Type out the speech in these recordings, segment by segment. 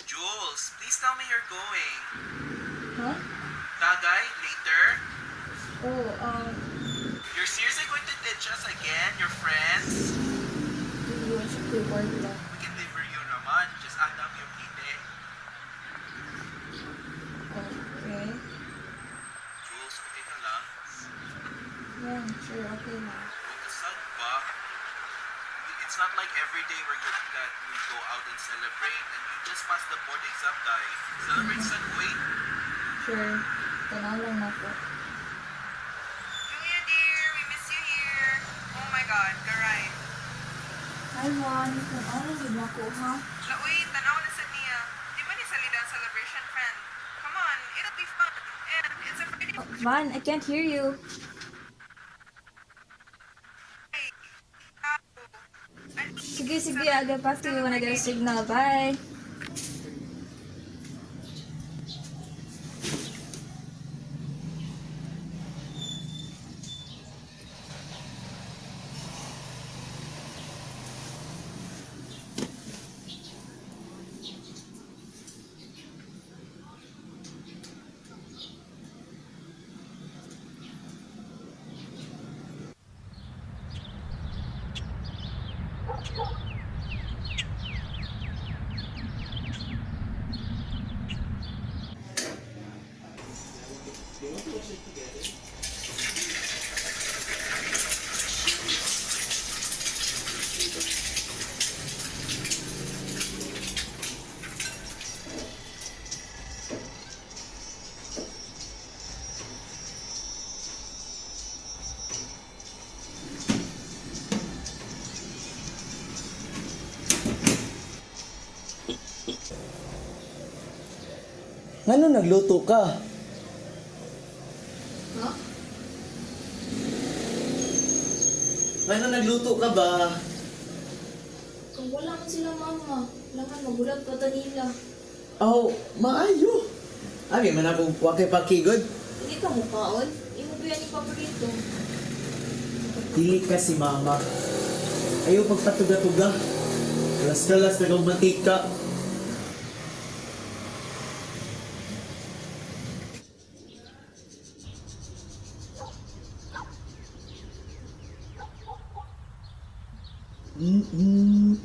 Jules, please tell me you're going. Huh? Tagay, later? Oh, You're seriously going to ditch us again, your friends? you want siya keyboard lang. We can deliver you naman. Just add up yung kite. Okay. Jules, okay ka lang? Yeah, sure, okay na. Huwag ka sad ba? It's not like every day we're good that we go out and celebrate and you just passed the board exam, guy. Celebrate sad, wait. Sure. Tanaw lang na po. Julia dear, we miss you here. Oh my God, garay. Hi, Juan. Tanaw lang yun ako, ha? Laoy, tanaw na sad niya. Di ba ni salida ang celebration, friend? Come on, it'll be fun. And it's a Friday. Oh, Van, I can't hear you. Sige, sige. I'll get back to you when I get a signal. Bye. Ngano nagluto ka? Huh? Ngano nagluto ka ba? Kung wala man sila, mama. Langan, magulat pa ta nila. Oh, maayo. Abi man ako wa kay pakigod. Hindi ka mukhaon. Imo ba yan yung paborito? Dili ka si mama. Ayaw pagpatuga-tuga. Kalas-kalas na kang mantika. Mm-mm.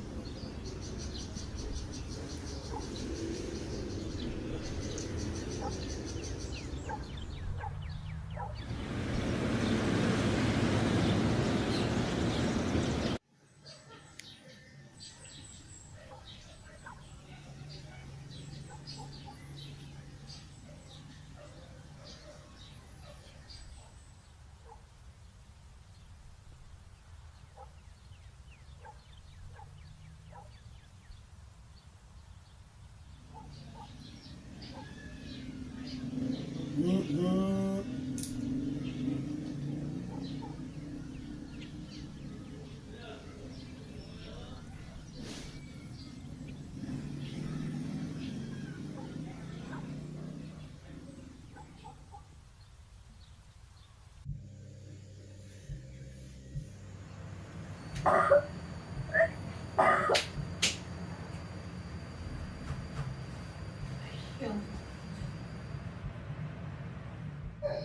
Mm-mm.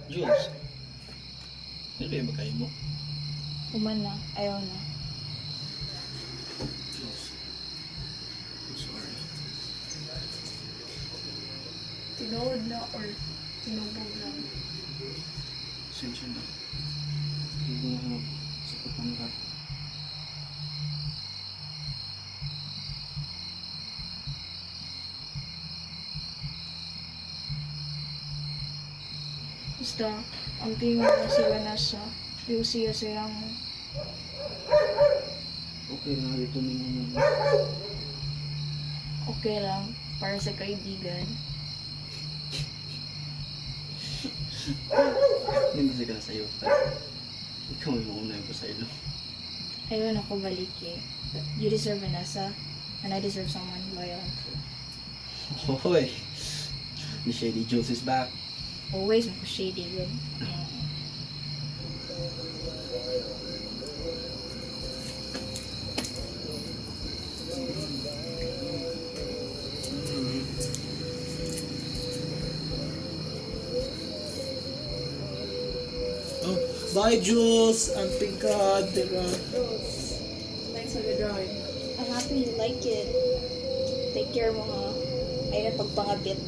Jules. Ano kaya ba kayo mo? Human na, ayaw na. Jules, I'm sorry. Tinuod na or tinubog lang. Pasensya na. Hindi ko na ako sa pagpanggap. Basta, ang tingin na si Vanessa, di ko siya sayang mo. Okay na dito ni mo. Okay lang, para sa kaibigan. Hindi ba ka sa'yo? Pero ikaw yung mauna yung sa ilo. Ayaw na ko baliki. You deserve Vanessa, and I deserve someone loyal and true. Hoy! The Shady Jules is back. Always mo ko shady yun. Oh, bye, Jules. Anting ka, tira. Thanks for the drawing. I'm happy you like it. Take care mo ha. Ayaw na pagpangabit.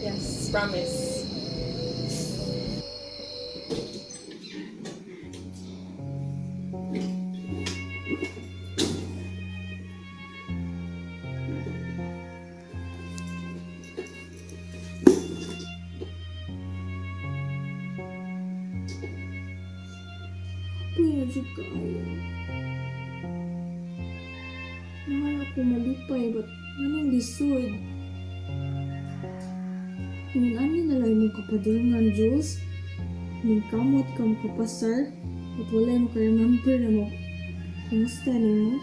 Yes, promise. Uy, na jud kaayo. Nangarap ko malipay, but anong lisod? Kung ano na lang mong kapadulngan, Jules, ning kamot ka makapasar, at wala mo ka-remember na mo. Kumusta nimo?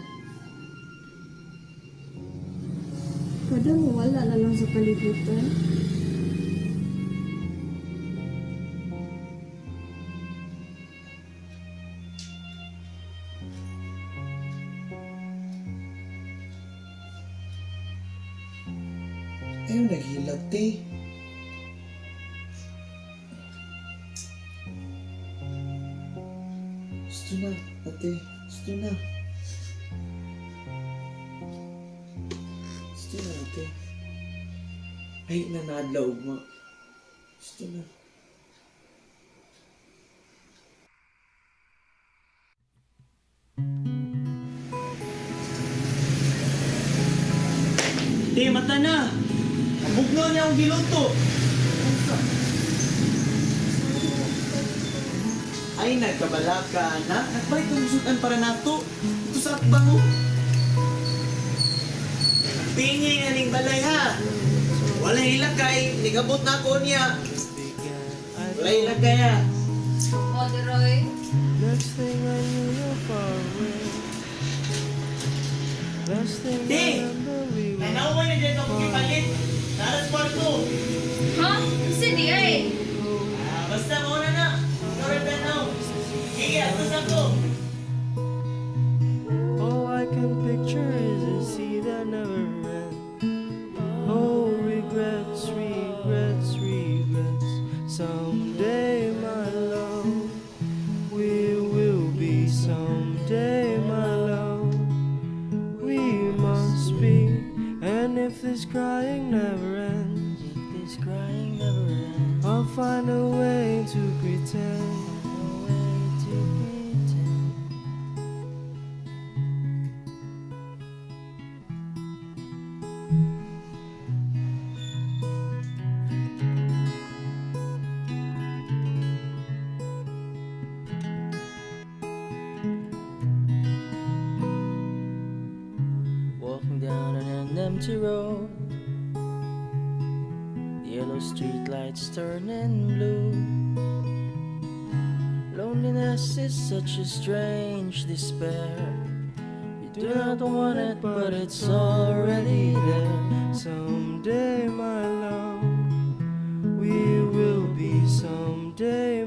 Kada mo wala na lang sa kalibutan. Ayaw naghilak, te. Gusto na, ate. Gusto na. Gusto na, ate. Ay, nanadlaw mo. Gusto na. Te, mata na! Bugno niya akong giluto! Ay, nagkabala ka, anak. Nagbalik kong sudan para nato. Ito sa akbang, oh. Tingin aning balay ha! Wala hilakay, nigabot na ako niya. Wala hilakay ha! Moderoy. Next thing I knew, you're far away. Last thing Di! I remember, we were Nanawa na dyan ako kipalit. Naras kwarto. Ha? Kasi di ay. Ah, basta mauna na. Sorry na now. Sige, atos ako. All I can picture is a sea that never ends. Oh, regrets, regrets, regrets. Someday, my love, we will be. Someday, my love, we must be. And if this crying never ends, if this crying never ends, I'll find a way to pretend. A way to pretend. Walking down an empty road, the yellow street lights turning blue. Loneliness is such a strange despair. You do not want it, but it's already there. Someday, my love, we will be. Someday.